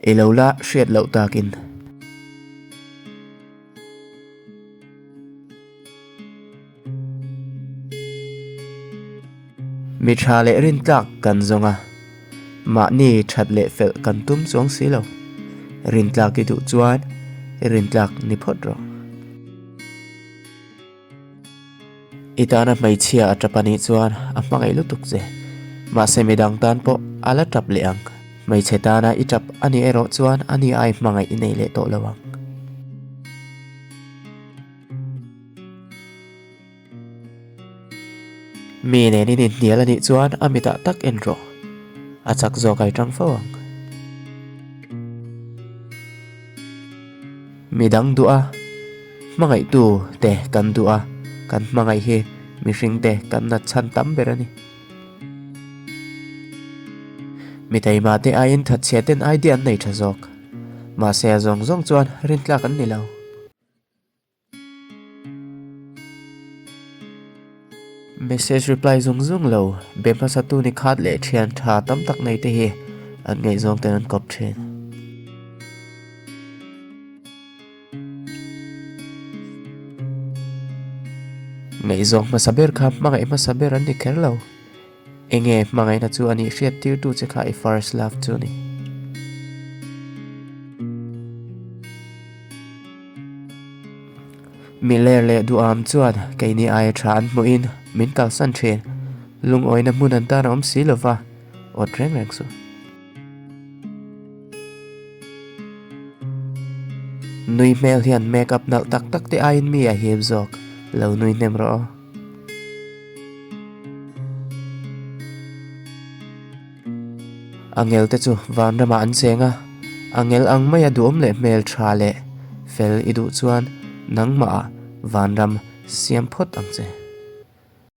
I lo la hriat loh takin. Mi tha leh rintlak kan zawng a, mahni that leh fel kan tum chuang si lo. Rintlak i duh chuan rintlak ni phawt rawh. I tana hmeichhia a tap anih chuan a hmangaih lutuk che. Mahse midang tan pawh a la tap leh ang. Hmeichhe tana i tap anih erawh chuan ani ai hmangaih i nei leh tawh lo ang. Mi nen in inhnial anih chuan a mitah tak en rawh. A chak zawk ai tang fo ang. Midang duh a, hmangaihtu te kan duh a, kan hmangaih hi mihring te kan nat chhan tam ber a ni. Mi taima te aiin thatchhia ten idea an nei tha zawk. Mahse a zawng zawng chuan rintlak an ni lo. Message reply zung zung lo, be hmasa tu ni khat leh thian tha tam tak nei te hi an ngaihzawng ten an kawp thin. Ngaihzawng hmasa ber kha hmangaih hmasa ber an ni kher lo. Enge hmangaihna chu a nih hriat tirtu che kha i first love chu a ni. Miller leh Duam chuan keini aia tha an hmuhin min kalsan thin. Lungawina hmun an tan a awm si lo va, awt reng reng suh. Nui hmel hian make up nalh tak tak te aiin mi a hip zawk. Lo nui hnem rawh aw. Angel te chu vanramah an cheng a, angel ang maia duhawm leh hmel tha leh fel i duh chuan nangmah ah vanram siam phawt ang che.